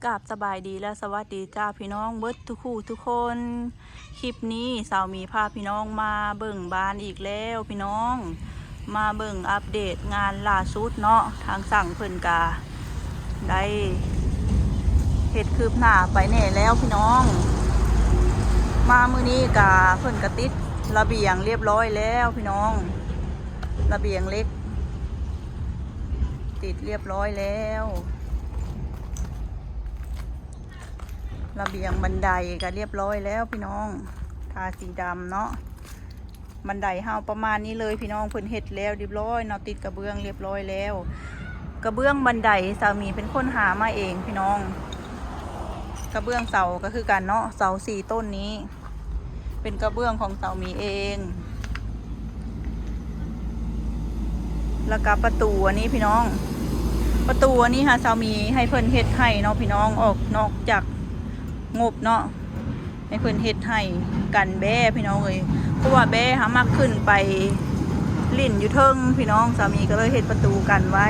ກາບສະບາຍດີ ແລະ ສະຫວັດດີຈ້າ ພີ່ນ້ອງເບິດທຸກຜູ້ທຸກຄົນ. ຄລິບນີ້ສາວໝີພາພີ່ນ້ອງມາເບິ່ງບ້ານອີກແລ້ວພີ່ນ້ອງ, ມາເບິ່ງອັບເດດງານລ່າສຸດເນາະ. ທາງຊ່າງເພິ່ນກະໄດ້ເຮັດຄືບໜ້າໄປແດ່ແລ້ວພີ່ນ້ອງ. ມາມື້ນີ້ກະເພິ່ນກະຕິດລະບຽງລຽບຮ້ອຍແລ້ວພີ່ນ້ອງ, ລະບຽງເຫຼັກ ຕິດລຽບຮ້ອຍແລ້ວ, ລະບຽງບັນໄດກະລຽບຮ້ອຍແລ້ວພີ່ນ້ອງ, ທາສີດຳເນາະ. ບັນໄດເຮົາປະມານນີ້ເລີຍພີ່ນ້ອງ, ເພິ່ນເຮັດແລ້ວລຽບຮ້ອຍເນາະ, ຕິດກະເບື້ອງລຽບຮ້ອຍແລ້ວ. ກະເບື້ອງບັນໄດສາວໝີເປັນຄົນຫາມາເອງພີ່ນ້ອງ, ກະເບື້ອງເສົາກະຄືກັນເນາະ, ເສົາສີ່ຕົ້ນນີ້ ເປັນກະເບື້ອງຂອງສາວໝີເອງ. ແລ້ວກະປະຕູອັນນີ້ພີ່ນ້ອງ, ປະຕູອັນນີ້ຫາສາວໝີໃຫ້ເພິ່ນເຮັດໃຫ້ເນາະພີ່ນ້ອງ, ອອກນອກຈາກງົບເນາະ, ໃຫ້ເພິ່ນເຮັດໃຫ້ກັນແບ້ພີ່ນ້ອງເອີຍ, ເພາະວ່າແບ້ຫາມັກຂຶ້ນໄປຫຼິ້ນຢູ່ເທິງພີ່ນ້ອງ, ສາວໝີກະເລີຍເຮັດປະຕູກັນໄວ້.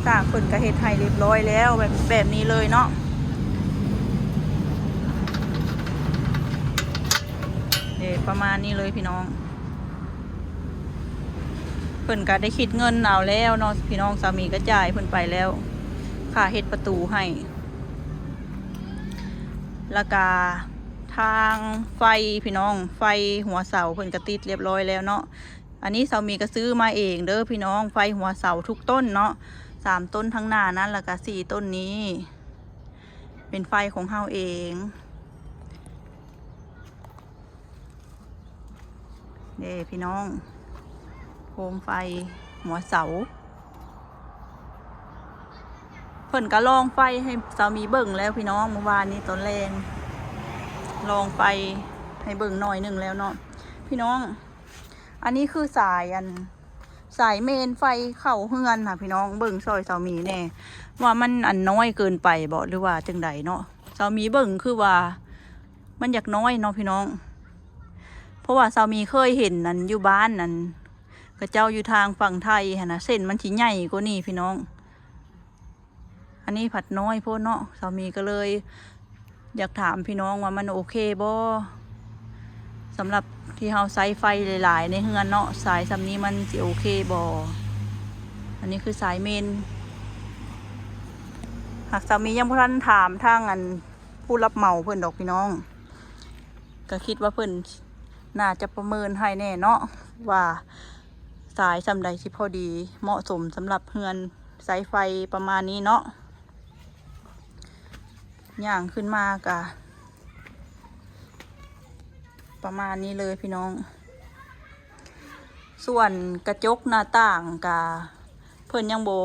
ຊ່າງເພິ່ນກະເຮັດໃຫ້ລຽບຮ້ອຍແລ້ວ ແບບ ແບບນີ້ເລີຍເນາະ. ເດ້ ປະມານນີ້ເລີຍພີ່ນ້ອງ, ເພິ່ນກະໄດ້ຄິດເງິນເອົາແລ້ວເນາະພີ່ນ້ອງ, ສາວໝີກະຈ່າຍເພິ່ນໄປແລ້ວ ຄ່າເຮັດປະຕູໃຫ້. ແລ້ວກະທາງໄຟພີ່ນ້ອງ, ໄຟຫົວເສົາເພິ່ນກະຕິດລຽບຮ້ອຍແລ້ວເນາະ. ອັນນີ້ສາວໝີກະຊື້ມາເອງເດີພີ່ນ້ອງ, ໄຟຫົວເສົາທຸກຕົ້ນເນາະ, ສາມຕົ້ນທາງໜ້ານັ້ນ ແລ້ວກະສີ່ຕົ້ນນີ້ ເປັນໄຟຂອງເຮົາເອງເດ້ພີ່ນ້ອງ. ໂຄມໄຟຫົວເສົາ ເພິ່ນກະລອງໄຟໃຫ້ສາວໝີເບິ່ງແລ້ວພີ່ນ້ອງ, ມື້ວານນີ້ຕອນແລງລອງໄຟໃຫ້ເບິ່ງໜ້ອຍໜຶ່ງແລ້ວເນາະພີ່ນ້ອງ. ອັນນີ້ຄືສາຍ ອັນ ສາຍເມນໄຟເຂົ້າເຮືອນນະພີ່ນ້ອງ, ເບິ່ງຊ່ອຍສາວໝີແດ່ ວ່າມັນ ອັນ ນ້ອຍເກີນໄປບໍ່ ຫຼືວ່າຈັ່ງໃດເນາະ. ສາວໝີເບິ່ງຄືວ່າມັນຢາກນ້ອຍເນາະພີ່ນ້ອງ, ເພາະວ່າສາວໝີເຄີຍເຫັນ ອັນ ຢູ່ບ້ານ ອັນ ເຂົາເຈົ້າຢູ່ທາງຝັ່ງໄທຫັ້ນນະ, ເສັ້ນມັນຊິໃຫຍ່ກວ່ານີ້ພີ່ນ້ອງ. ອັນນີ້ພັດນ້ອຍໂພດເນາະ, ສາວໝີກະເລີຍຢາກຖາມພີ່ນ້ອງວ່າມັນໂອເຄບໍ່ ສຳລັບທີ່ເຮົາໃຊ້ໄຟຫຼາຍໆໃນເຮືອນເນາະ, ສາຍສ່ຳນີ້ມັນຊິໂອເຄບໍ່. ອັນນີ້ຄືສາຍເມນ, ຫາກສາວໝີຍັງບໍ່ທັນຖາມທາງ ອັນ ຜູ້ຮັບເໝົາເພິ່ນດອກພີ່ນ້ອງ, ກະຄິດວ່າເພິ່ນໜ້າຈະປະເມີນໃຫ້ແດ່ເນາະ ວ່າ ສາຍສ່ຳໃດຊິພໍດີເໝາະສົມສຳລັບເຮືອນໃຊ້ໄຟປະມານນີ້ເນາະ. ຍ່າງຂຶ້ນມາກະປະມານນີ້ເລີຍພີ່ນ້ອງ. ສ່ວນກະຈົກໜ້າຕ່າງກະເພິ່ນຍັງບໍ່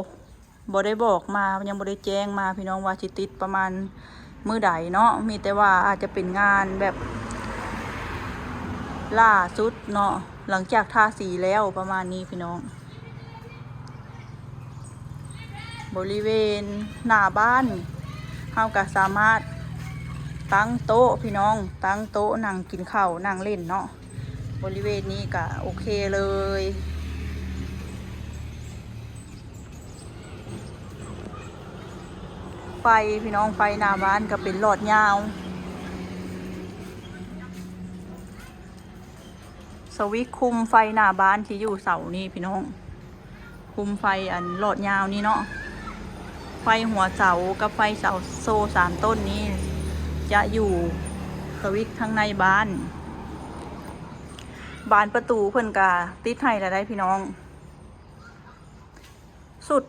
ບໍ່ໄດ້ບອກມາ, ຍັງບໍ່ໄດ້ແຈ້ງມາພີ່ນ້ອງວ່າຊິຕິດປະມານມື້ໃດເນາະ, ມີແຕ່ວ່າອາດຈະເປັນງານແບບລ່າສຸດເນາະ ຫຼັງຈາກທາສີແລ້ວປະມານນີ້ພີ່ນ້ອງ. ບໍລິເວນໜ້າບ້ານເຮົາກະສາມາດຕັ້ງໂຕະພີ່ນ້ອງ, ຕັ້ງໂຕະນັ່ງກິນເຂົ້ານັ່ງຫຼິ້ນເນາະ. ບໍລິເວນນີ້ກະໂອເຄເລີຍ. ໄຟພີ່ນ້ອງ, ໄຟໜ້າບ້ານກະເປັນຫຼອດຍາວ, ສະວິດຄຸມໄຟໜ້າບ້ານທີ່ຢູ່ເສົານີ້ພີ່ນ້ອງ, ຄຸມໄຟອັນຫຼອດຍາວນີ້ເນາະ. ໄຟຫົວເສົາກັບໄຟເສົາໂຊສາມຕົ້ນນີ້ຈະຢູ່ສະວິດທາງໃນບ້ານ. ບານປະຕູເພິ່ນກະຕິດໃຫ້ແລ້ວໃດ໋ພີ່ນ້ອງ. ຊຸດ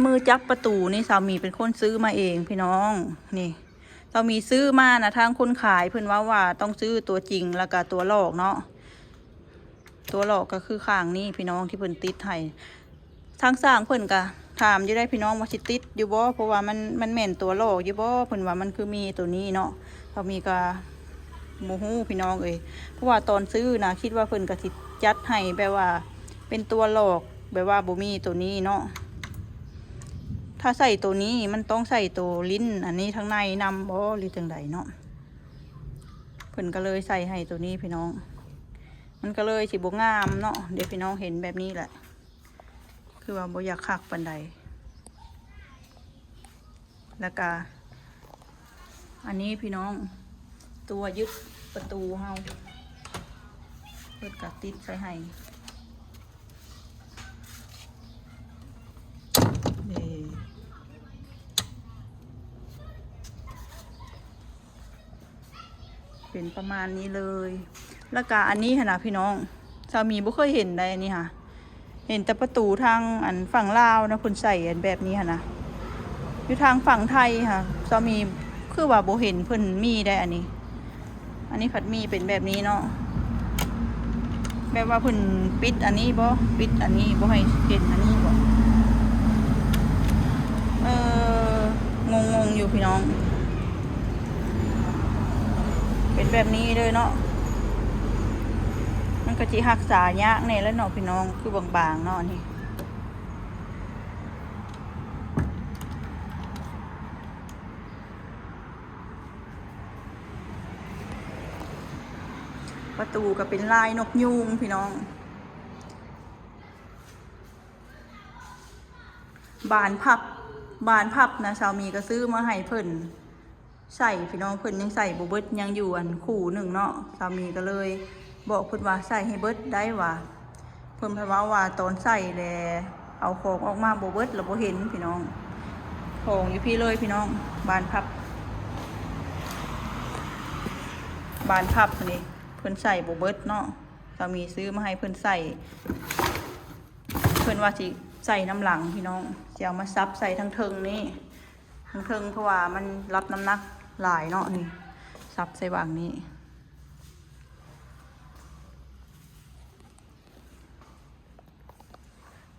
ມືຈັບປະຕູນີ້ສາວໝີເປັນຄົນຊື້ມາເອງພີ່ນ້ອງ. ນີ້ສາວໝີຊື້ມານະ, ທາງຄົນຂາຍເພິ່ນເວົ້າວ່າຕ້ອງຊື້ຕົວຈິງ ແລ້ວກະຕົວຫຼອກເນາະ. ຕົວຫຼອກກະຄືຂ້າງນີ້ພີ່ນ້ອງ ທີ່ເພິ່ນຕິດໃຫ້. ທາງຊ່າງເພິ່ນກະຖາມຢູ່ໃດ໋ພີ່ນ້ອງວ່າຊິຕິດຢູ່ບໍ່ ເພາະວ່າມັນ ມັນແມ່ນຕົວຫຼອກຢູ່ບໍ່, ເພິ່ນວ່າມັນຄືມີໂຕນີ້ເນາະ. ສາວໝີກະບໍ່ຮູ້ພີ່ນ້ອງເອີຍ, ເພາະວ່າຕອນຊື້ນະ ຄິດວ່າເພິ່ນກະຊິຈັດໃຫ້ແບບວ່າເປັນຕົວຫຼອກ ແບບວ່າບໍ່ມີໂຕນີ້ເນາະ. ຖ້າໃສ່ໂຕນີ້ມັນຕ້ອງໃສ່ໂຕລິ້ນອັນນີ້ທາງໃນນຳບໍ່ ຫຼືຈັ່ງໃດເນາະ. ເພິ່ນກະເລີຍໃສ່ໃຫ້ໂຕນີ້ພີ່ນ້ອງ, ມັນກະເລີຍຊິບໍ່ງາມເນາະ. ດຽວພີ່ນ້ອງເຫັນແບບນີ້ແຫຼະ ຄືວ່າບໍ່ຢາກຄັກປານໃດ. ແລ້ວກະອັນນີ້ພີ່ນ້ອງ ຕົວຍຶດປະຕູເຮົາ ເພິ່ນກະຕິດໃສ່ໃຫ້ ເປັນປະມານນີ້ເລີຍ. ແລ້ວກະອັນນີ້ຫັ້ນນະພີ່ນ້ອງ ສາມີບໍ່ເຄີຍເຫັນໃດ ອັນນີ້ຫາ ເຫັນແຕ່ປະຕູທາງອັນຝັ່ງລາວນະ ເພິ່ນໃສ່ອັນແບບນີ້ຫັ້ນນະ. ຢູ່ທາງຝັ່ງໄທຫາ ສາມີຄືວ່າບໍ່ເຫັນເພິ່ນມີໃດ ອັນນີ້ ອັນນີ້ພັດມີເປັນແບບນີ້ເນາະ ແບບວ່າເພິ່ນປິດອັນນີ້ບໍ່ ປິດອັນນີ້ບໍ່ໃຫ້ເຫັນອັນນີ້ບໍ່ ເອີ ງົງໆຢູ່ພີ່ນ້ອງ ເປັນແບບນີ້ເລີຍເນາະ. ມັນກໍຊິຮັກສາຍາກແດ່ແຫຼະເນາະພີ່ນ້ອງ ຄືບາງໆເນາະ ອັນນີ້ ປະຕູກໍເປັນລາຍນົກຍູງພີ່ນ້ອງ. ບານພັບ ບານພັບນະ ສາມີກໍຊື້ມາໃຫ້ເພິ່ນໃສ່ພີ່ນ້ອງ ເພິ່ນຍັງໃສ່ບໍ່ເບິດ ຍັງຢູ່ອັນຄູ່ໜຶ່ງເນາະ. ສາມີກໍເລີຍບອກເພິ່ນວ່າໃສ່ໃຫ້ເບິດໄດ້ວ່າ ເພິ່ນເພິ່ນເວົ້າວ່າຕອນໃສ່ແລະ ເອົາຂອງອອກມາບໍ່ເບິດ ແລ້ວບໍ່ເຫັນພີ່ນ້ອງ. ຂອງຢູ່ພີ້ເລີຍພີ່ນ້ອງ ບານພັບ ບານພັບນີ້ ເພິ່ນໃສ່ບໍ່ເບິດເນາະ. ສາມີຊື້ມາໃຫ້ເພິ່ນໃສ່ ເພິ່ນວ່າຊິໃສ່ນຳຫຼັງພີ່ນ້ອງ ຊິເອົາມາສັບໃສ່ທາງເທິງນີ້ ທາງເທິງ ເພາະວ່າມັນຮັບນ້ຳໜັກຫຼາຍເນາະ. ນີ້ສັບໃສ່ຫວ່າງນີ້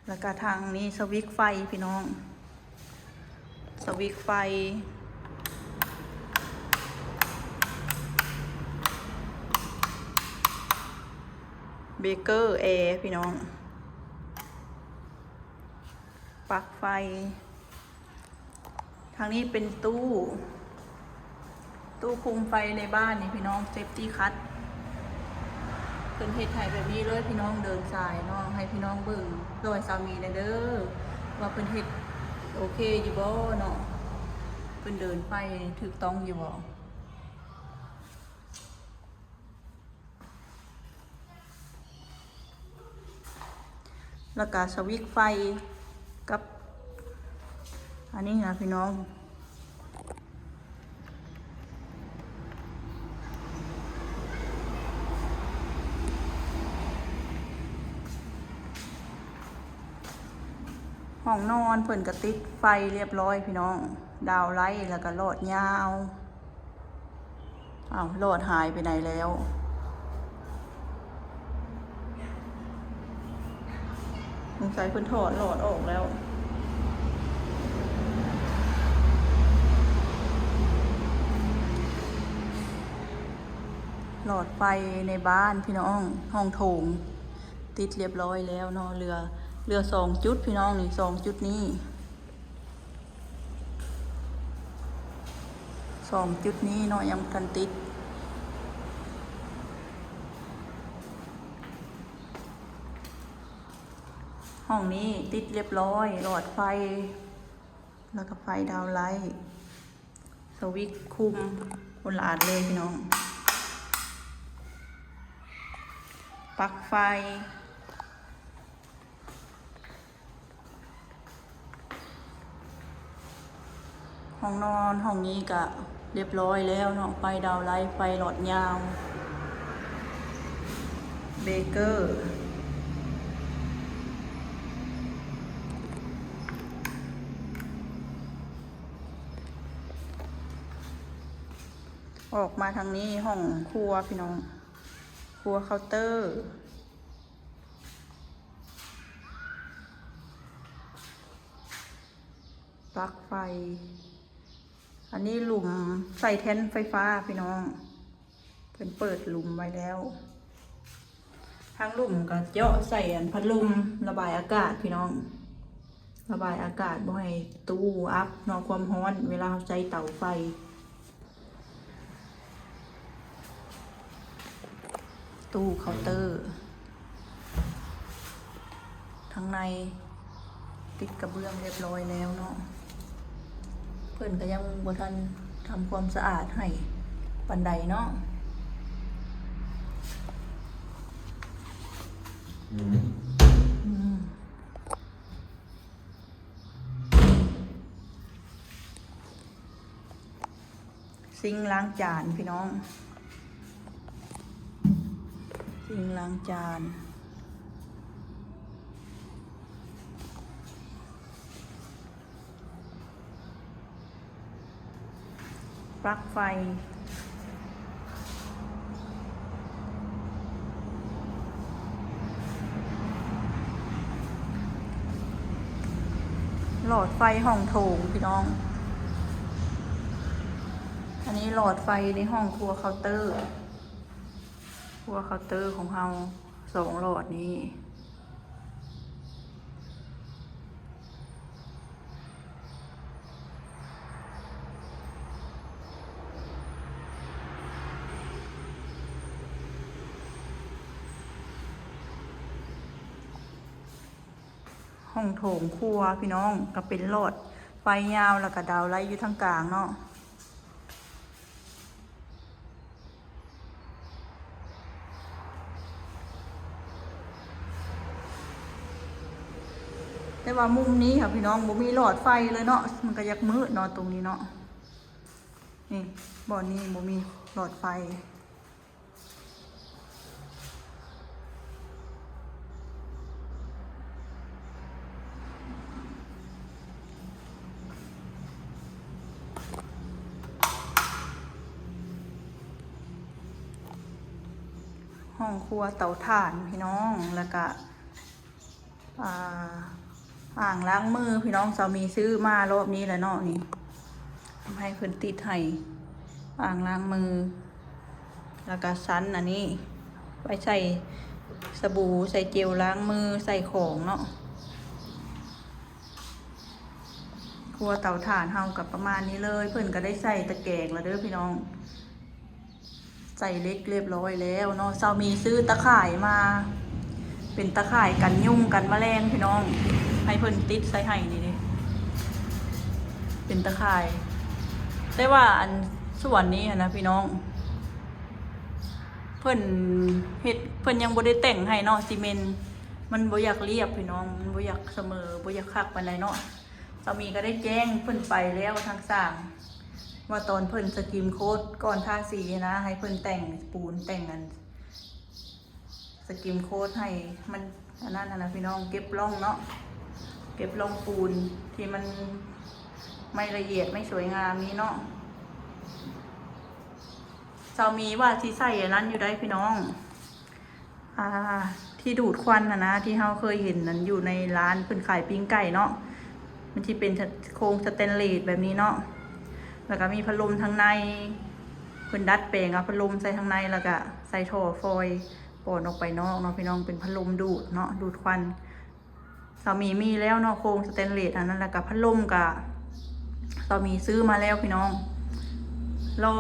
ແລ້ວກະທາງນີ້ສະວິກໄຟພີ່ນ້ອງ ສະວິກໄຟ ເບເກີແອພີ່ນ້ອງ ປັກໄຟ. ທາງນີ້ເປັນຕູ້ ຕູ້ຄຸມໄຟໃນບ້ານນີ້ພີ່ນ້ອງ ເຊັບຕີຄັດ ເພິ່ນເຮັດໃຫ້ແບບນີ້ເລີຍພີ່ນ້ອງ. ເດີນສາຍເນາະ ໃຫ້ພີ່ນ້ອງເບິ່ງ ຊ່ອຍສາມີແດ່ເດີ ວ່າເພິ່ນເຮັດໂອເຄຢູ່ບໍ່ເນາະ ເພິ່ນເດີນໄຟຖືກຕ້ອງຢູ່ບໍ່. ແລ້ວກະສະວິກໄຟກັບອັນນີ້ນະພີ່ນ້ອງ ຫ້ອງນອນເພິ່ນກະຕິດໄຟລຽບຮ້ອຍພີ່ນ້ອງ ດາວໄລ ແລ້ວກະຫຼອດຍາວ. ອ້າວ ຫຼອດຫາຍໄປໃນແລ້ວ ສົງໄສເພິ່ນຖອດຫຼອດອອກແລ້ວ. ຫຼອດໄຟໃນບ້ານພີ່ນ້ອງ ຫ້ອງໂຖງ ຕິດລຽບຮ້ອຍແລ້ວເນາະ ເຫຼືອ ເຫຼືອສອງຈຸດພີ່ນ້ອງ ນີ້ສອງຈຸດນີ້ ສອງຈຸດນີ້ເນາະ ຍັງບໍ່ທັນຕິດ. ຫ້ອງນີ້ຕິດລຽບຮ້ອຍ ຫຼອດໄຟ ແລ້ວກໍໄຟດາວໄລ ສະວິກຄຸມ ຄົນລະອັນເລີຍພີ່ນ້ອງ ປັກໄຟ. ຫ້ອງນອນຫ້ອງນີ້ກະລຽບຮ້ອຍແລ້ວເນາະ ໄຟດາວໄລ ໄຟຫຼອດຍາວ ເບເກີ ອອກມາທາງນີ້ຫ້ອງຄົວພີ່ນ້ອງ ຄົວເຄົາເຕີ. ປັກໄຟ ອັນນີ້ຫຼຸມໃສ່ແທ່ນໄຟຟ້າພີ່ນ້ອງ ເພິ່ນເປີດຫຼຸມໄວ້ແລ້ວ ທາງຫຼຸມກໍເຈາະໃສ່ອັນພັດລົມລະບາຍອາກາດພີ່ນ້ອງ ລະບາຍອາກາດບໍ່ໃຫ້ຕູ້ອັບເນາະ ຄວາມຮ້ອນເວລາເຮົາໃຊ້ເຕົາໄຟ. ຕູ້ເຄົາເຕີ ທາງໃນຕິດກະເບື້ອງລຽບຮ້ອຍແລ້ວເນາະ ເພິ່ນກໍຍັງບໍ່ທັນທຳຄວາມສະອາດໃຫ້ປານໃດເນາະ. ອືມ ອືມ. ຊິງລ້າງຈານພີ່ນ້ອງ ຊິງລ້າງຈານ ປລັກໄຟ ຫຼອດໄຟຫ້ອງໂຖງພີ່ນ້ອງ. ອັນນີ້ຫຼອດໄຟໃນຫ້ອງຄົວເຄົາເຕີ ຄົວເຄົາເຕີຂອງເຮົາ ສອງຫຼອດນີ້. ຫ້ອງໂຖງຄົວພີ່ນ້ອງ ກໍເປັນຫຼອດໄຟຍາວ ແລ້ວກໍດາວໄລຢູ່ທາງກາງເນາະ. ແຕ່ວ່າມຸມນີ້ຫາພີ່ນ້ອງ ບໍ່ມີຫຼອດໄຟເລີຍເນາະ ມັນກໍຢາກມືດເນາະ ຕົງນີ້ເນາະ. ນີ້ ບ່ອນນີ້ບໍ່ມີຫຼອດໄຟ. ຫ້ອງຄົວເຕົາຖ່ານພີ່ນ້ອງ ແລ້ວກະ ອ່າ ອ່າງລ້າງມືພີ່ນ້ອງ ສາມີຊື້ມາລອບນີ້ແຫຼະເນາະ ນີ້ ໃຫ້ເພິ່ນຕິດໃຫ້ ອ່າງລ້າງມື ແລ້ວກະຊັ້ນອັນນີ້ ໄວ້ໃສ່ສະບູ ໃສ່ເຈວລ້າງມື ໃສ່ຂອງເນາະ. ຄົວເຕົາຖ່ານເຮົາກໍປະມານນີ້ເລີຍ ເພິ່ນກໍໄດ້ໃສ່ຕະແກງແລ້ວເດີພີ່ນ້ອງ. ໃສ່ເຫຼັກຮຽບຮ້ອຍແລ້ວເນາະ. ສາມີຊື້ຕາຂ່າຍມາ ເປັນຕາຂ່າຍກັນຍຸງກັນມະແລງພີ່ນ້ອງ ໃຫ້ເພິ່ນຕິດໃສ່ໃຫ້ນີ້ເດ້ ເປັນຕາຂ່າຍ. ແຕ່ວ່າອັນສວນນີ້ຫັ້ນນະພີ່ນ້ອງ ເພິ່ນເຮັດ ເພິ່ນຍັງບໍ່ໄດ້ແຕ່ງໃຫ້ເນາະ ຊິເມັນ ມັນບໍ່ຢາກລຽບພີ່ນ້ອງ ມັນບໍ່ຢາກສະເໝີ ບໍ່ຢາກຄັກປານໃດເນາະ. ສາມີກໍໄດ້ແຈ້ງເພິ່ນໄປແລ້ວທາງຊ່າງ ວ່າຕອນເພິ່ນສະກິມໂຄດກ່ອນທາສີນະ ໃຫ້ເພິ່ນແຕ່ງປູນແຕ່ງອັນສະກິມໂຄດໃຫ້ມັນອັນນັ້ນຫັ້ນນະພີ່ນ້ອງ ເກັບຮ່ອງເນາະ ເກັບຮ່ອງປູນທີ່ມັນໄມ່ລະອຽດ ໄມ່ສວຍງາມນີ້ເນາະ. ສາມີວ່າຊິໃສ່ອັນນັ້ນຢູ່ໄດ໋ພີ່ນ້ອງ ອ່າ ທີ່ດູດຄວັນຫັ້ນນະ ທີ່ເຮົາເຄີຍເຫັນນັ້ນ ຢູ່ໃນຮ້ານເພິ່ນຂາຍປີ້ງໄກ່ເນາະ ມັນຊິເປັນໂຄງສະແຕນເລດແບບນີ້ເນາະ ແລ້ວກໍມີພັດລົມທາງໃນ ເພິ່ນດັດແປງເອົາພັດລົມໃສ່ທາງໃນ ແລ້ວກໍໃສ່ທໍ່ຟອຍປ່ອນອອກໄປນອກເນາະພີ່ນ້ອງ ເປັນພັດລົມດູດເນາະ ດູດຄວັນ. ສາມີມີແລ້ວເນາະ ໂຄງສະແຕນເລດອັນນັ້ນ ແລ້ວກະພັດລົມກະສາມີຊື້ມາແລ້ວພີ່ນ້ອງ. ລໍ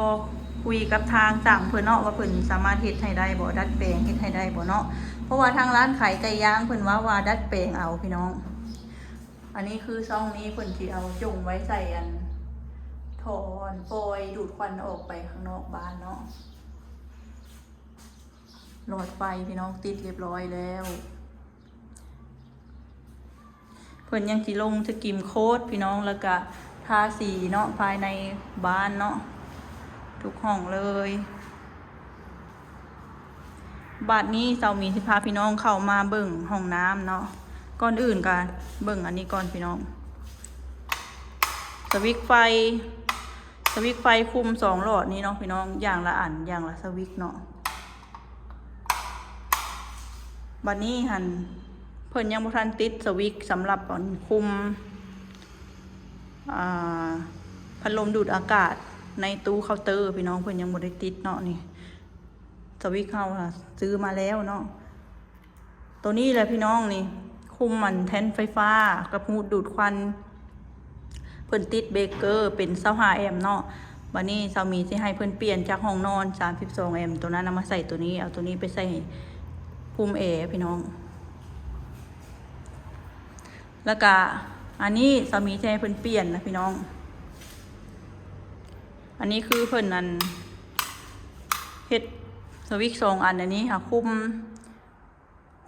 ຄຸຍກັບທາງຊ່າງເພິ່ນເນາະ ວ່າເພິ່ນສາມາດເຮັດໃຫ້ໄດ້ບໍ່ ດັດແປງເຮັດໃຫ້ໄດ້ບໍ່ເນາະ ເພາະວ່າທາງຮ້ານຂາຍໄກ່ຍ່າງເພິ່ນເວົ້າວ່າດັດແປງເອົາພີ່ນ້ອງ. ອັນນີ້ຄືຊ່ອງນີ້ເພິ່ນຊິເອົາຈົ່ງໄວ້ໃສ່ອັນທໍ່ຟອຍດູດຄວັນອອກໄປຂ້າງນອກບ້ານເນາະ. ຫຼອດໄຟພີ່ນ້ອງ ຕິດຮຽບຮ້ອຍແລ້ວ. ເພິ່ນຍັງຊິລົງສະກິມໂຄດພີ່ນ້ອງ ແລ້ວກະທາສີເນາະ ພາຍໃນບ້ານເນາະ ທຸກຫ້ອງເລີຍ. ບາດນີ້ສາວໝີຊິພາພີ່ນ້ອງເຂົ້າມາເບິ່ງຫ້ອງນ້ຳເນາະ. ກ່ອນອື່ນກະເບິ່ງອັນນີ້ກ່ອນພີ່ນ້ອງ ສະວິດໄຟ ສະວິດໄຟຄຸມສອງຫຼອດນີ້ເນາະພີ່ນ້ອງ ຢ່າງລະອັນ ຢ່າງລະສະວິດເນາະ. ບາດນີ້ຫັ້ນ ເພິ່ນຍັງບໍ່ທັນຕິດສະວິດສຳລັບອັນຄຸມ ອ່າ ພັດລົມດູດອາກາດໃນຕູ້ເຄົາເຕີພີ່ນ້ອງ ເພິ່ນຍັງບໍ່ໄດ້ຕິດເນາະ. ນີ້ສະວິດເຮົາຫາຊື້ມາແລ້ວເນາະ. ໂຕນີ້ແຫຼະພີ່ນ້ອງ ນີ້ຄຸມອັນແທ່ນໄຟຟ້າກັບຮູດດູດຄວັນ. ເພິ່ນຕິດເບເກີເປັນຊາວຫ້າແອມເນາະ. ບາດນີ້ສາວໝີຊິໃຫ້ເພິ່ນປ່ຽນຈາກຫ້ອງນອນສາມສິບສອງແອມໂຕນັ້ນນະ ມາໃສ່ໂຕນີ້ ເອົາໂຕນີ້ໄປໃສ່ພຸ່ມແອພີ່ນ້ອງ. ແລ້ວກະອັນນີ້ສາວໝີຊິໃຫ້ເພິ່ນປ່ຽນນະພີ່ນ້ອງ. ອັນນີ້ຄືເພິ່ນ ອັນ ເຮັດສະວິກສອງອັນ ອັນນີ້ຫາຄຸມ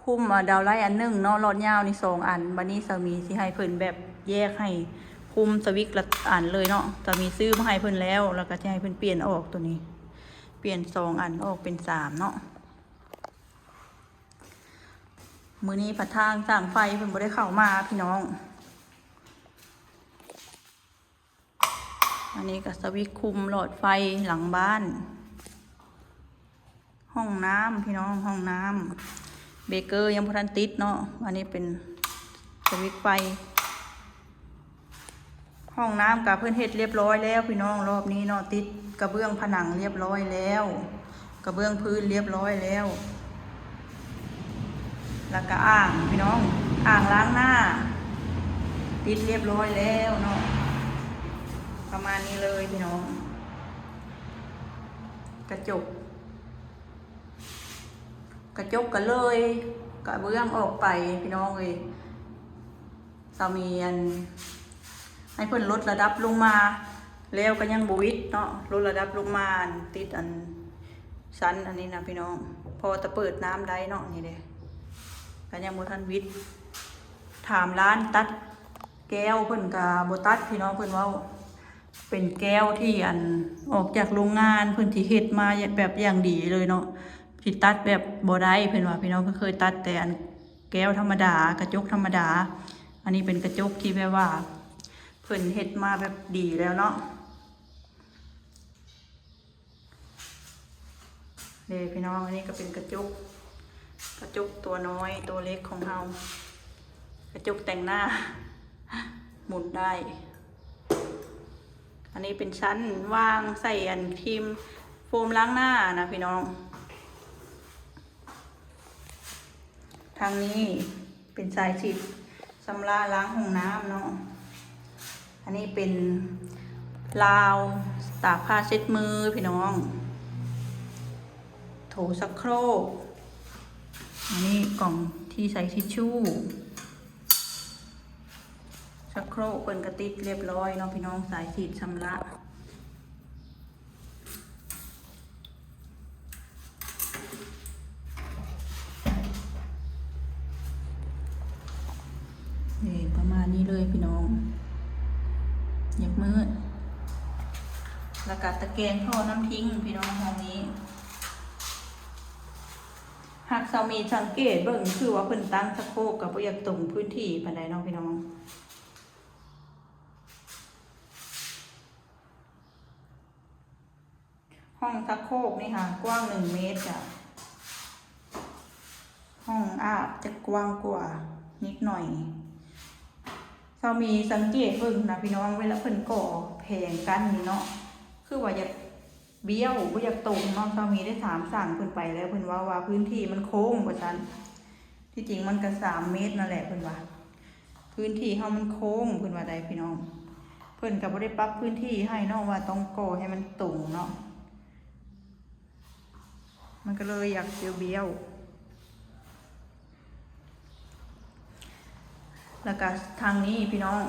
ຄຸມ ອາ ດາວໄລອັນໜຶ່ງເນາະ ລອດຍາວນີ້ສອງອັນ. ບາດນີ້ສາມີຊິໃຫ້ເພິ່ນແບບແຍກໃຫ້ຄຸມສະວິກລະອັນເລີຍເນາະ. ສາມີຊື້ມາໃຫ້ເພິ່ນແລ້ວ ແລ້ວກໍຊິໃຫ້ເພິ່ນປ່ຽນອອກໂຕນີ້ ປ່ຽນສອງອັນອອກເປັນສາມເນາະ. ມື້ນີ້ພະທາງຊ່າງໄຟເພິ່ນບໍ່ໄດ້ເຂົ້າມາພີ່ນ້ອງ. ອັນນີ້ກໍສະວິກຄຸມຫຼອດໄຟຫຼັງບ້ານ. ຫ້ອງນ້ຳພີ່ນ້ອງ ຫ້ອງນ້ຳ ເບເກີຍັງບໍ່ທັນຕິດເນາະ. ອັນນີ້ເປັນສະວິກໄຟ. ຫ້ອງນ້ຳກໍເພິ່ນເຮັດລຽບຮ້ອຍແລ້ວພີ່ນ້ອງ ຮອບນີ້ເນາະ. ຕິດກະເບື້ອງຜະໜັງລຽບຮ້ອຍແລ້ວ ກະເບື້ອງພື້ນລຽບຮ້ອຍແລ້ວ ແລ້ວກະອ່າງພີ່ນ້ອງ ອ່າງລ້າງໜ້າ ຕິດລຽບຮ້ອຍແລ້ວເນາະ. ປະມານນີ້ເລີຍພີ່ນ້ອງ. ກະຈົກ ກະຈົກກະເລີຍ ກະເບື້ອງອອກໄປພີ່ນ້ອງເອີຍ. ສາມີ ອັນ ໃຫ້ເພິ່ນລົດລະດັບລົງມາ ແລ້ວກໍຍັງບໍ່ຫວິດເນາະ. ລົດລະດັບລົງມາ ອັນ ຕິດ ອັນ ຊັ້ນອັນນີ້ນະພີ່ນ້ອງ ພໍແຕ່ເປີດນ້ຳໄດ້ເນາະ. ນີ້ເດ້ ກໍຍັງບໍ່ທັນຫວິດ. ຖາມຮ້ານຕັດແກ້ວ ເພິ່ນກໍບໍ່ຕັດພີ່ນ້ອງ ເພິ່ນເວົ້າ ເປັນແກ້ວທີ່ ອັນ ອອກຈາກໂຮງງານ ເພິ່ນຊິເຮັດມາແບບຢ່າງດີເລີຍເນາະ. ຊິຕັດແບບບໍ່ໄດ້ເພິ່ນວ່າພີ່ນ້ອງ. ເພິ່ນເຄີຍຕັດແຕ່ ອັນ ແກ້ວທຳມະດາ ກະຈົກທຳມະດາ. ອັນນີ້ເປັນກະຈົກທີ່ແບບວ່າ ເພິ່ນເຮັດມາແບບດີແລ້ວເນາະ. ເດ້ພີ່ນ້ອງ ອັນນີ້ກໍເປັນກະຈົກ ກະຈົກຕົວນ້ອຍ ຕົວເລັກຂອງເຮົາ ກະຈົກແຕ່ງໜ້າ ໝູນໄດ້. ອັນນີ້ເປັນຊັ້ນວາງໃສ່ ອັນ ຄຣີມໂຟມລ້າງໜ້ານະພີ່ນ້ອງ. ທາງນີ້ເປັນສາຍສີດຊຳລະລ້າງຫ້ອງນ້ຳເນາະ. ອັນນີ້ເປັນລາວຕາກຜ້າເຊັດມືພີ່ນ້ອງ ໂຖຊັກໂຄຣກ. ອັນນີ້ກ່ອງທີ່ໃສ່ທິດຊູ້. ຊັກໂຄຣກເພິ່ນກະຕິດລຽບຮ້ອຍເນາະພີ່ນ້ອງ ສາຍສີດຊຳລະ. ນີ້ ປະມານນີ້ເລີຍພີ່ນ້ອງ ຍັບມືດ. ແລ້ວກະຕະແກງທໍ່ນ້ຳຖິ້ມພີ່ນ້ອງ ຫ້ອງນີ້. ຫາກສາມີສັງເກດເບິ່ງ ຄືວ່າເພິ່ນຕັ້ງຊັກໂຄກກໍບໍ່ຢາກຕົງພື້ນທີ່ປານໃດເນາະພີ່ນ້ອງ. ຫ້ອງຊັກໂຄກນີ້ຫາກວ້າງໜຶ່ງເມດ ກະຫ້ອງອາບຈະກວ້າງກວ່ານິດໜ້ອຍ. ສາມີສັງເກດເບິ່ງນະພີ່ນ້ອງ ເວລາເພິ່ນກໍ່ແຜງກັ້ນນີ້ເນາະ ຄືວ່າຢາກບ້ຽວ ບໍ່ຢາກຕົງເນາະ. ສາມີໄດ້ຖາມຊ່າງເພິ່ນໄປແລ້ວ ເພິ່ນເວົ້າວ່າພື້ນທີ່ມັນໂຄ້ງວ່າຊັ້ນ. ທີ່ຈິງມັນກະສາມເມດນັ້ນແຫຼະເພິ່ນວ່າ ພື້ນທີ່ເຮົາມັນໂຄ້ງເພິ່ນວ່າໄດ໋ພີ່ນ້ອງ. ເພິ່ນກະບໍ່ໄດ້ປັບພື້ນທີ່ໃຫ້ເນາະ ວ່າຕ້ອງກໍ່ໃຫ້ມັນຕົງເນາະ ມັນກະເລີຍຢາກບ້ຽວໆ. ແລ້ວກະທາງນີ້ພີ່ນ້ອງ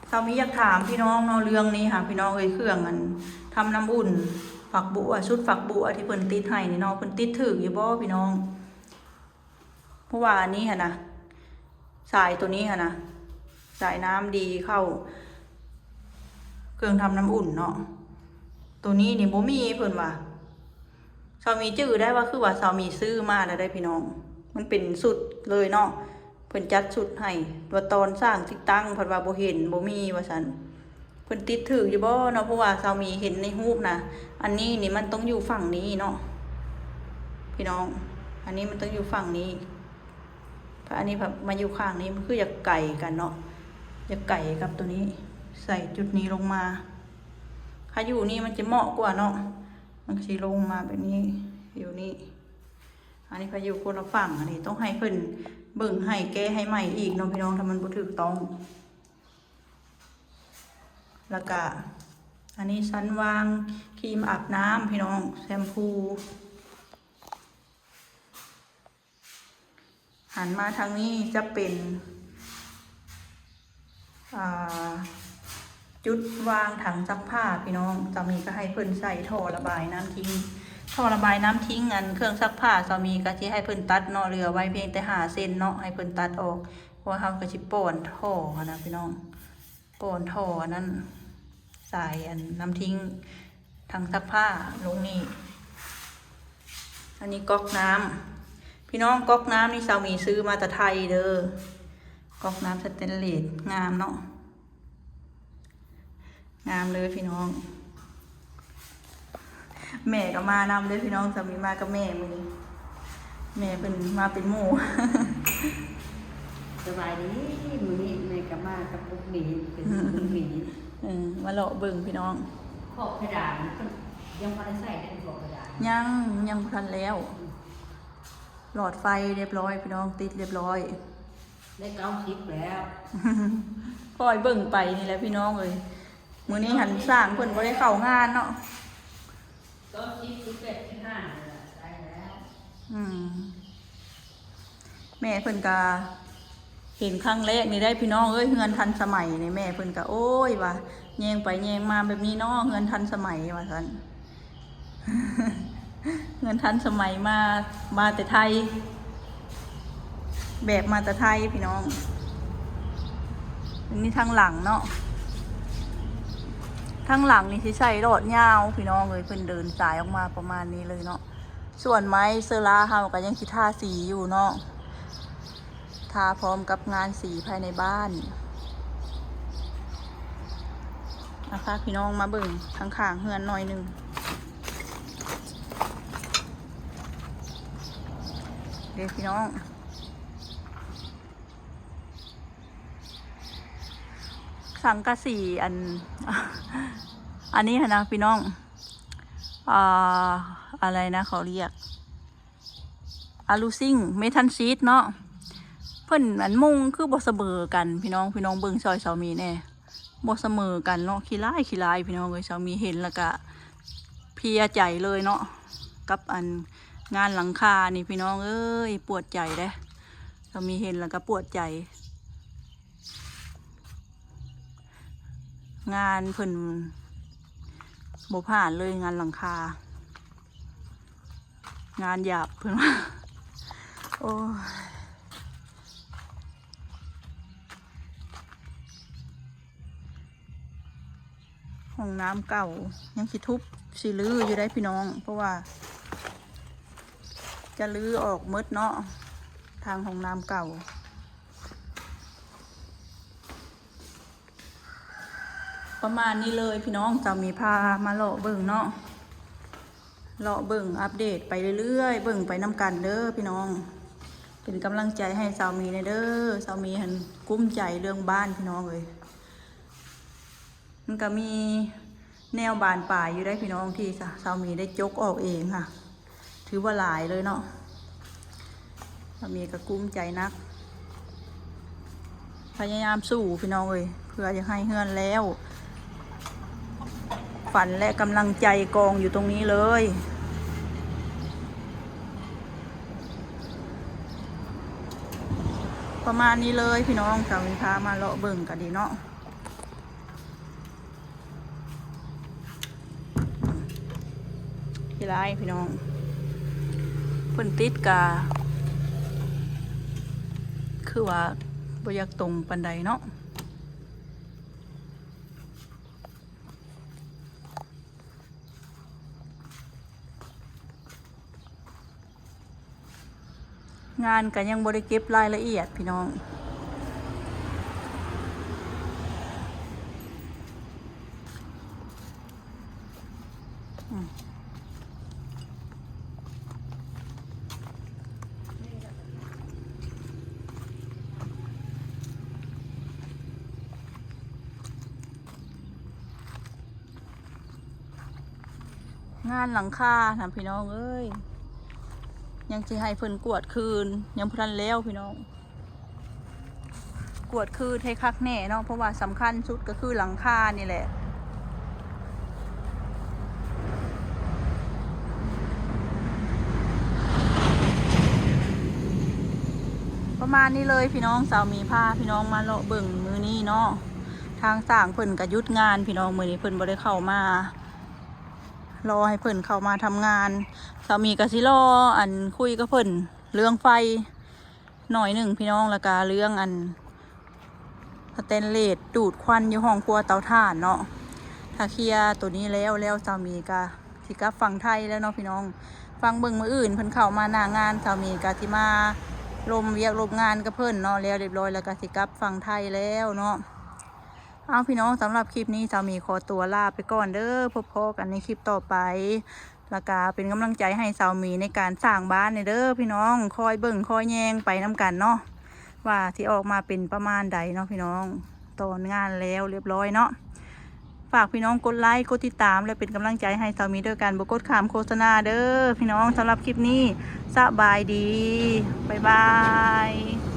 ສາມີຢາກຖາມພີ່ນ້ອງເນາະ ເລື່ອງນີ້ຫາພີ່ນ້ອງເອີຍ ເຄື່ອງ ອັນ ທຳນ້ຳອຸ່ນ ຝັກບົວ ຊຸດຝັກບົວທີ່ເພິ່ນຕິດໃຫ້ນີ້ເນາະ ເພິ່ນຕິດຖືກຢູ່ບໍ່ພີ່ນ້ອງ? ເພາະວ່າອັນນີ້ຫັ້ນນະ ສາຍໂຕນີ້ຫັ້ນນະ ສາຍນ້ຳດີເຂົ້າເຄື່ອງທຳນ້ຳອຸ່ນເນາະ ໂຕນີ້ນີ້ບໍ່ມີເພິ່ນວ່າ. ສາມີຈື່ໄດ້ວ່າ ຄືວ່າສາມີຊື້ມາແລ້ວໄດ໋ພີ່ນ້ອງ ມັນເປັນຊຸດເລີຍເນາະ ເພິ່ນຈັດຊຸດໃຫ້ ວ່າຕອນສ້າງຕິດຕັ້ງພັດວ່າບໍ່ເຫັນ ບໍ່ມີວ່າຊັ້ນ. ເພິ່ນຕິດຖືກຢູ່ບໍ່ເນາະ ເພາະວ່າສາມີເຫັນໃນຮູບນະ ອັນນີ້ນີ້ມັນຕ້ອງຢູ່ຝັ່ງນີ້ເນາະພີ່ນ້ອງ ອັນນີ້ມັນຕ້ອງຢູ່ຝັ່ງນີ້ ພະ ອັນນີ້ພະມາຢູ່ຂ້າງນີ້ ມັນຄືຢາກໄກກັນເນາະ ຢາກໄກກັບໂຕນີ້ ໃສ່ຈຸດນີ້ລົງມາ. ຖ້າຢູ່ນີ້ມັນຈະເໝາະກວ່າເນາະ ມັນກະຊິລົງມາແບບນີ້ ຢູ່ນີ້. ອັນນີ້ພະຢູ່ຄົນລະຝັ່ງ ອັນນີ້ຕ້ອງໃຫ້ເພິ່ນເບິ່ງໃຫ້ແກ້ໃຫ້ໃໝ່ອີກເນາະພີ່ນ້ອງ ຖ້າມັນບໍ່ຖືກຕ້ອງ. ແລ້ວກະອັນນີ້ຊັ້ນວາງຄຣີມອາບນ້ຳພີ່ນ້ອງ ແຊມພູ. ຫັນມາທາງນີ້ຈະເປັນ ອ່າ ຈຸດວາງຖັງຊັກຜ້າພີ່ນ້ອງ. ສາມີກໍໃຫ້ເພິ່ນໃສ່ທໍ່ລະບາຍນ້ຳຖິ້ງ ທໍ່ລະບາຍນ້ຳຖິ້ງ ອັນເຄື່ອງຊັກຜ້າ ສາມີກໍຊິໃຫ້ເພິ່ນຕັດເນາະ ເຫຼືອໄວ້ພຽງແຕ່ຫ້າເຊັນເນາະ ໃຫ້ເພິ່ນຕັດອອກ ເພາະວ່າເຮົາກໍຊິປ້ອນທໍ່ຫັ້ນນະພີ່ນ້ອງ ປ້ອນທໍ່ອັນນັ້ນ ສາຍອັນນ້ຳຖິ້ງຖັງຊັກຜ້າລົງນີ້. ອັນນີ້ກັອກນ້ຳ ພີ່ນ້ອງ ກັອກນ້ຳນີ້ສາມີຊື້ມາແຕ່ໄທເດີ ກັອກນ້ຳສະແຕນເລດ ງາມເນາະ ງາມເລີຍພີ່ນ້ອງ. ແມ່ກໍມານຳເດີພີ່ນ້ອງ ສາມີມາກັບແມ່ມື້ນີ້ ແມ່ເພິ່ນມາເປັນໝູ່. ສະບາຍດີ ມື້ນີ້ແມ່ກໍມາກັບບຸກໝີ ເປັນບຸກໝີ ເອີ ມາເລາະເບິ່ງພີ່ນ້ອງ. ຂອບເພດານ ຍັງບໍ່ໄດ້ໃສ່ເດ້ ຂອບເພດານ ຍັງ ຍັງບໍ່ທັນແລ້ວ. ອືມ ຫຼອດໄຟຮຽບຮ້ອຍພີ່ນ້ອງ ຕິດຮຽບຮ້ອຍ ໄດ້ເກົ້າສິບແລ້ວ ຄ່ອຍເບິ່ງໄປນີ້ແຫຼະພີ່ນ້ອງເອີຍ. ມື້ນີ້ຫັ້ນຊ່າງເພິ່ນບໍ່ໄດ້ເຂົ້າງານເນາະ ເກົ້າສິບ ສິບແປດ ສິບຫ້າ ນີ້ແຫຼະ ໄດ້ແລ້ວ. ອືມ ແມ່ເພິ່ນກະເຫັນຄັ້ງແລກນີ້ໄດ໋ພີ່ນ້ອງເອີຍ ເຮືອນທັນສະໄໝນີ້ ແມ່ເພິ່ນກະ ໂອ້ຍ ວ່າແຍງໄປແຍງມາແບບນີ້ເນາະ ເຮືອນທັນສະໄໝວ່າຊັ້ນ. ເຮືອນທັນສະໄໝ ມາ ມາແຕ່ໄທ ແບບມາແຕ່ໄທພີ່ນ້ອງ. ອັນນີ້ທາງຫຼັງເນາະ ທາງຫຼັງນີ້ຊິໃສ່ຫຼອດຍາວພີ່ນ້ອງເອີຍ ເພິ່ນເດີນສາຍອອກມາປະມານນີ້ເລີຍເນາະ. ສ່ວນໄມ້ເຊີລາເຮົາກໍຍັງຊິທາສີຢູ່ເນາະ ທາພ້ອມກັບງານສີພາຍໃນບ້ານ. ອາ ພາພີ່ນ້ອງມາເບິ່ງທາງຂ້າງເຮືອນໜ້ອຍໜຶ່ງເດ້ພີ່ນ້ອງ. ສັງກະສີອັນ ອັນນີ້ຫັ້ນນະພີ່ນ້ອງ ອ່າ ອະໄລນະ ເຂົາລຽກອາລູຊິງ ເມທັນຊີດເນາະ ເພິ່ນອັນມຸງຄືບໍ່ສະເໝີກັນພີ່ນ້ອງ. ພີ່ນ້ອງເບິ່ງຊ່ອຍສາມີແດ່ ບໍ່ສະເໝີກັນເນາະ ຂີ້ຮ້າຍ ຂີ້ຮ້າຍພີ່ນ້ອງເອີຍ. ສາມີເຫັນແລ້ວກະເພຍໃຈເລີຍເນາະ ກັບອັນງານຫຼັງຄານີ້ພີ່ນ້ອງເອີຍ ປວດໃຈເດ້. ສາມີເຫັນແລ້ວກະປວດໃຈ ງານເພິ່ນບໍ່ຜ່ານເລີຍ ງານຫຼັງຄາ ງານຫຍາບເພິ່ນວ່າ ໂອ້ຍ. ຫ້ອງນ້ຳເກົ່າ ຍັງຊິທຸບຊິຮື້ຢູ່ໄດ໋ພີ່ນ້ອງ ເພາະວ່າຈະຮື້ອອກໝົດເນາະ ທາງຫ້ອງນ້ຳເກົ່າ. ປະມານນີ້ເລີຍພີ່ນ້ອງ ສາມີພາມາເລາະເບິ່ງເນາະ ເລາະເບິ່ງອັບເດດໄປເລື້ອຍໆ ເບິ່ງໄປນຳກັນເດີພີ່ນ້ອງ ເປັນກຳລັງໃຈໃຫ້ສາມີແດ່ເດີ. ສາມີຫັ້ນກຸ້ມໃຈເລື່ອງບ້ານພີ່ນ້ອງເອີຍ ມັນກະມີແນວບານປາຍຢູ່ໄດ໋ພີ່ນ້ອງ ທີ່ສາ ສາມີໄດ້ຈົກອອກເອງຫັ້ນ ຖືວ່າຫຼາຍເລີຍເນາະ. ສາມີກໍກຸ້ມໃຈໜັກ ພະຍາຍາມສູ້ພີ່ນ້ອງເອີຍ ເພື່ອຢາກໃຫ້ເຮືອນແລ້ວ. ຝັນ ແລະ ກຳລັງໃຈກອງຢູ່ຕົງນີ້ເລີຍ. ປະມານນີ້ເລີຍພີ່ນ້ອງ ສາມີພາມາເລາະເບິ່ງກໍດີເນາະ. ຂີ້ຮ້າຍພີ່ນ້ອງ ເພິ່ນຕິດກະຄືວ່າບໍ່ຢາກຕົງປານໃດເນາະ. ງານກໍຍັງບໍ່ໄດ້ເກັບລາຍລະອຽດພີ່ນ້ອງ. ອືມ ງານຫຼັງຄານະພີ່ນ້ອງເອີຍ ຍັງຊິໃຫ້ເພິ່ນກວດຄືນ ຍັງບໍ່ທັນແລ້ວພີ່ນ້ອງ. ກວດຄືນໃຫ້ຄັກແນ່ເນາະ ເພາະວ່າສຳຄັນສຸດກໍຄືຫຼັງຄານີ້ແຫຼະ. ປະມານນີ້ເລີຍພີ່ນ້ອງ ສາວມີພາພີ່ນ້ອງມາເລາະເບິ່ງມື້ນີ້ເນາະ. ທາງຊ່າງເພິ່ນກໍຢຸດງານພີ່ນ້ອງ ມື້ນີ້ເພິ່ນບໍ່ໄດ້ເຂົ້າມາ ລໍໃຫ້ເພິ່ນເຂົ້າມາທຳງານ. ສາວໝີກໍຊິລໍອັນ ຄຸຍກັບເພິ່ນເລື່ອງໄຟໜ້ອຍໜຶ່ງພີ່ນ້ອງ ແລ້ວກໍເລື່ອງອັນ ສະແຕນເລດດູດຄວັນຢູ່ຫ້ອງຄົວເຕົາຖ່ານເນາະ. ຖ້າເຄຍໂຕນີ້ແລ້ວ ແລ້ວສາວໝີກໍຊິກັບຝັ່ງໄທແລ້ວເນາະພີ່ນ້ອງ. ຟັງເບິ່ງມື້ອື່ນເພິ່ນເຂົ້າມາໜ້າງານ ສາວໝີກໍຊິມາລົມວຽກລົມງານກັບເພິ່ນເນາະ. ແລ້ວຮຽບຮ້ອຍແລ້ວກໍຊິກັບຝັ່ງໄທແລ້ວເນາະ. ເອົາພີ່ນ້ອງ ສຳລັບຄລິບນີ້ສາວໝີຂໍຕົວລາໄປກ່ອນເດີ້. ພົບພໍ້ກັນໃນຄລິບຕໍ່ໄປ ແລ້ວກະເປັນກຳລັງໃຈໃຫ້ສາວໝີໃນການສ້າງບ້ານແດ່ເດີ້ພີ່ນ້ອງ. ຄອຍເບິ່ງຄອຍແຍງໄປນຳກັນເນາະ ວ່າຊິອອກມາເປັນປະມານໃດເນາະພີ່ນ້ອງ. ຕອນງານແລ້ວຮຽບຮ້ອຍເນາະ. ຝາກພີ່ນ້ອງກົດໄລ ກົດຕິດຕາມ ແລະ ເປັນກຳລັງໃຈໃຫ້ສາວໝີດ້ວຍການບໍ່ກົດຂ້າມໂຄສະນາເດີ້ພີ່ນ້ອງ. ສຳລັບຄລິບນີ້ ສະບາຍດີ ບາຍບາຍ.